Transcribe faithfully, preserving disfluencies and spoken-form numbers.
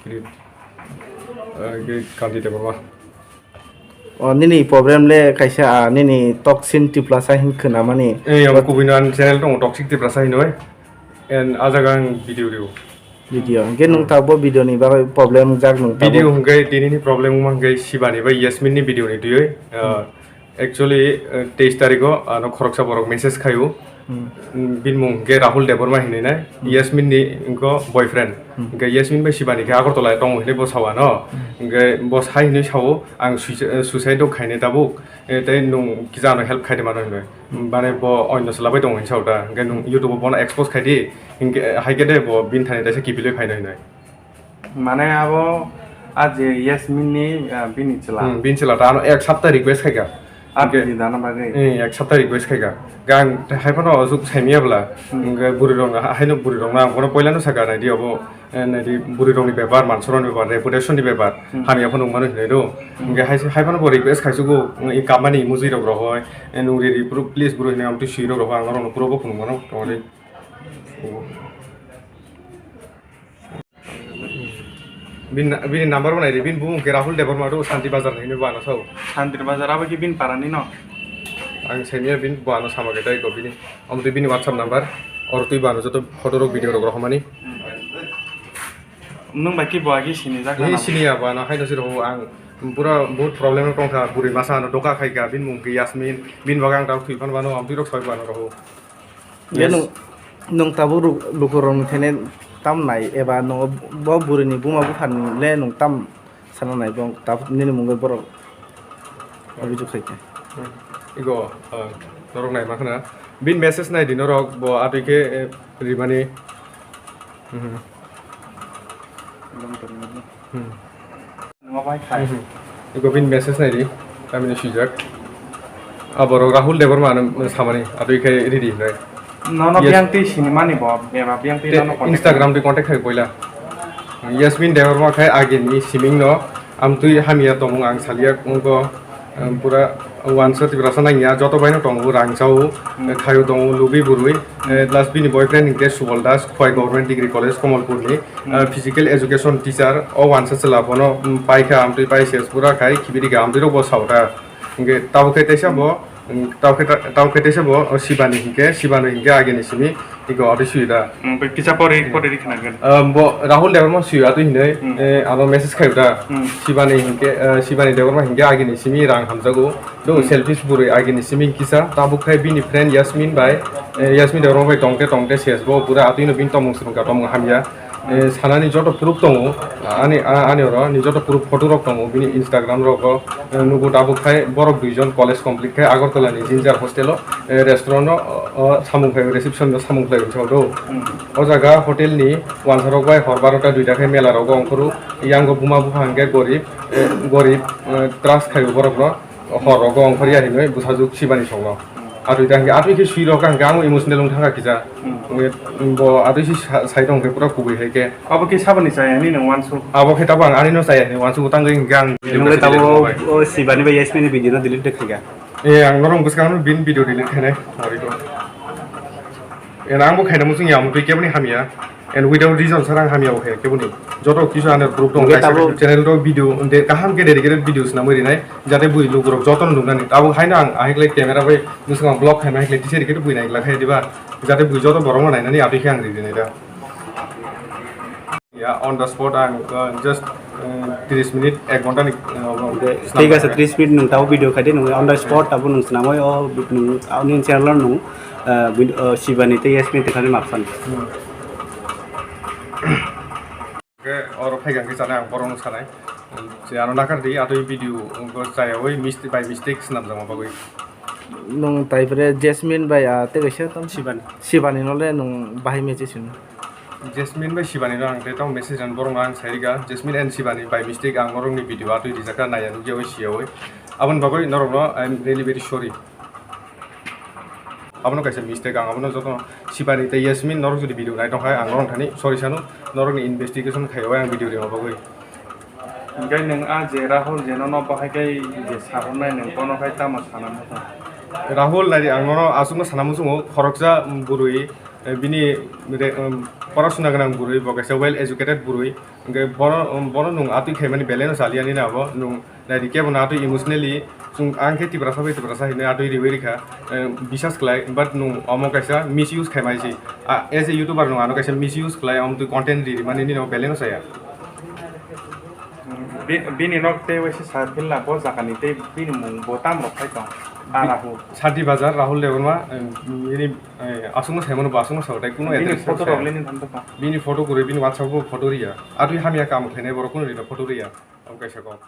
Great. Eh, great candidate, baba. O, nini problem le kaisa, ah, nini toxin tiplasa hin khwnamani. Eh, abo kubui no ani channel tongo, Toxic Tiprasa hinwi. And ah jaga ang video rio. Video. Hwnkhe nwng tabuk video ni bagwi problem jak nwng tabuk. Video hwnkhe tini ni problem wngma hwnkhe Shibani bai Yasmin ni video ni twiwi, ah, actually, eh, teis tarikh o ano khoroksa borok message khaio. Hmm. Bini mung hwnkhe Rahul Debbarma hinwi nai, Hmm. Yasmin ni wngkha boyfriend. Hmm. Hwnkhe Yasmin bai Shibani khe Agartala tongo hinwi bo sao ano. Hmm. Hwnkhe bo sai hinwi sao, "Ang suicide, eh, suicide o khainai tabuk, eh, tei nwng kisa ano help khaidi mano," hinwi. Hmm. Mane bo oino chwla bai tongo hinwi sao da. Hwnkhe nwng YouTube o bono expose khaidi, hwnkhe, eh, hai khe de bo bini thani teisa kiphilwi phaino hinwi. Mane abo a je Yasmin ni, ah, bini chwla. Hmm, bini chwla ta ano ek sapta request khaika. Ah, hwnkhe bini dana bagwi? Eh, ek sapta request khaika. Gang hai phano asuk saimya bwla. Hmm. Hwnkhe bwrwi rok no, ha-, haino bwrwi rok no ang bono poila no saka, naidi abo, eh, naidi bwrwi rok ni bepar, mansorok ni bepar, reputation ni bepar. Hmm. Hamya phano wngmano hinwi do. Hmm. Hwnkhe hai, hai phano bo request khaichugo, i kamani mujui rok rohoi, eh, nwng riri phuru please bwrwi hinwi amtwi sui rok rohoi, ang norok no phuru bo phunuk mano, tongmani. Hmm. Bini, bini number bo naidi, bini bumung khe Rahul Debbarma do, Santi Bazar hinwi bo ano sao. Santi Bazar abo khe bini para ni no? Ang saimya bini bo ano sama khe tei go bini. Omo twi bini WhatsApp number, oro twi bo ano joto photo rok, video rok rohormani. Hmm. Nwng bai khe bo agi sini jak na? Sini ya bo ano, haino se rohor ang pura bahut problem o tongkha, bwrwi masa ano doka khaika, bini mung khe Yasmin, bini bagwi ang tabuk thwi phano bo ano, amtwi rok soi bo ano rohor. Yes. Nwng, nwng tabuk ru-, lukurokni thani tam nai eba nwng bo bwrwini buma buphani le nwng tam sana nai bo tabuk nini mungwi borok abijok khai khe. Hmm. Igo, ah, norok nai ma khna. Bini message nai di norok bo atwi khe, eh, rimani. Hmm. Hmm. Nwngo bai khai. Mhm. Eko bini message nai di, tamini swijak. Aborok Rahul Debbarma no samani, atwi khai ridi hinwi. Nono Yes. Biyang twi sinimani bo, beba biyang twi Te nono contact Instagram twi contact khai poila. Yasmin Debbarma khai agini siming no, amtwi hamya tongmung ang salia wngkho, um, pura wansa Tiprasa nangya, joto baino tongo, rang chao, Hmm. Khaio tongo, lugui burui, eh, plus bini boyfriend hinkhe Subal Das, Khowai Government Degree College, Kamalpur ni. Hmm. Ah, physical education teacher o wansa chwla bono, mm, paikha, amtwi pai ses pura khai khibidi kha, amtwi rok bo saota. Hinkhe tabuk khe teisa bo, mm, tabuk khe ta-, tabuk khe teisa bo, o Shibani hinkhe, Shibani hinkhe agini simi, iko atwi sui da. Hmm, bai kisa pori, pori ri khna gani. Ah, bo Rahul Debbarma sui atwi hinwi, Hmm. Eh, ano message khai da. Hmm. Shibani hinkhe, eh, Shibani Debbarma hinkhe agini simi rang hamjago. Do Hmm. Selfish burui agini simi kisa, tabuk khai bini friend Yasmin bai, eh, Yasmin Debbarma bai tongte tongte ses bo pura atwi no bini tomung swrwngkha, tomung hamya. Eh, sanani joto proof tongo, ani, a-, ani oro ni joto proof photo rok tongo bini Instagram rogo, eh, nugo tabuk khai borok duijon college complete khai Agartala ni Ginger hostel o, eh, restaurant o, o, samung khai reception no samung khlai rwchao do. Hmm. O jaga hotel ni wansa rok bai hor barota duita khai mela rogo ongkhorwi, yango buma bupha hinkhe gorib, eh, gorib, eh, trust khai borok no. Hor rogo ongkhorya hinwi bwsajwk Shibani songno. Atwi ta hinkhe, atwi khe sui rok ang, ang emotional wng thangkha kisa. Hmm. Wngwi bo atwi si sa-, sai tong khe pura kubui hai khe. Abo khe saboni chaya ni nwng uansuk? Abo khe tabuk ang ani no chaya hinwi uansuk, tangwi hinkhe ang video Nwng le khe delete tabuk khabai. O Shibani bai Yasmin ni video no delete de khaikha. Eh, ang norok bwskang no bini video delete khainai. Sorry ko. Eh, ang bo khaina muchung ya, amtwi keboni hamya. And without reason sarang hamya bo khe keboni. Joto kisu ano proof tong, Hwnkhe kaisa tabuk channel rok video, de kaham khe dedicated video swnamwi rinai. Jate bui lukurok jotono nuknani. Abo haino ang ahikle camera bai bwskango vlog khaima ahikle tisa rikhe bui naikla khe diba. Jate bui joto borokno nainani atwi khe ang rijinai da. Ya, on the spot ang, uh, just, uh, tris minute, ek ghonta ni, uh, Thik ase, tris minute nwng tabo video khaidi, nwng on the spot tabo nwng swnamwi o nwng, o nini channel o nwng, uh, vid-, uh, Shibani tei Yasmin tei khani mapsani. Hmm. Khe oro phaikha khe chana ang borokno sanai. Je ano nakar di, atwi video wngkha chayawi mistake, by mistake swnamjakma bagwi. Nwng tai pore Jasmine bai, ah, tei kaisa tamo? Shibani. Shibani no le nwng bahai message hino? Jasmine bai Shibani no ang tei tamo message rwna borokno ang sai rwkha. Jasmine and Shibani by mistake ang norokni video atwi rijak kha, naiya nukyawi siyawi. Aboni bagwi norokno I am really very sorry. Abono kaisa mistake, ang abono jotono Shibani tei Yasmin norok jodi video nai tong kha, ang norok thani sorry sano, norokni investigation khaiwi ang video rima bagwi. Hwnkhe nwng a je Rahul je nono bahai khe je sahornai nwng bono khai tamo sana muchung? Rahul nai di, ang nono aswkno sana muchungo, khoroksa bwrwi, eh, bini re-, um, Porasuna gwnang bwrwi, bo kaisa well educated bwrwi, hwnkhe bono, bono nwng atwi khaimani belai no chaliya nini abo, nwng naidi kebo no atwi emotionally, chwng ang khe Tiprasa bai Tiprasa hinwi atwi riwi rikha, eh, bisas khlai, but nwng omo kaisa misuse khaimai si. Ah, as a YouTuber nwng ano kaisa misuse khlai, omo twi content ri rimani nini abo belai no chaya. Bi-, bini nok tei waisa sa philna bo jagani tei bini mung bo tam rok khai tong. Ah, Rahul. Santi Bazar, Rahul Debbarma, eh, bini, eh, aswkno saimano bo aswkno sao, tei kuno bini address photo sai. Rok le nini thanto kha. Bini photo kwrwi, bini WhatsApp o photo riya. Atwi hamya kam khainai borok kuno rina photo riya. Abo kaisa kok.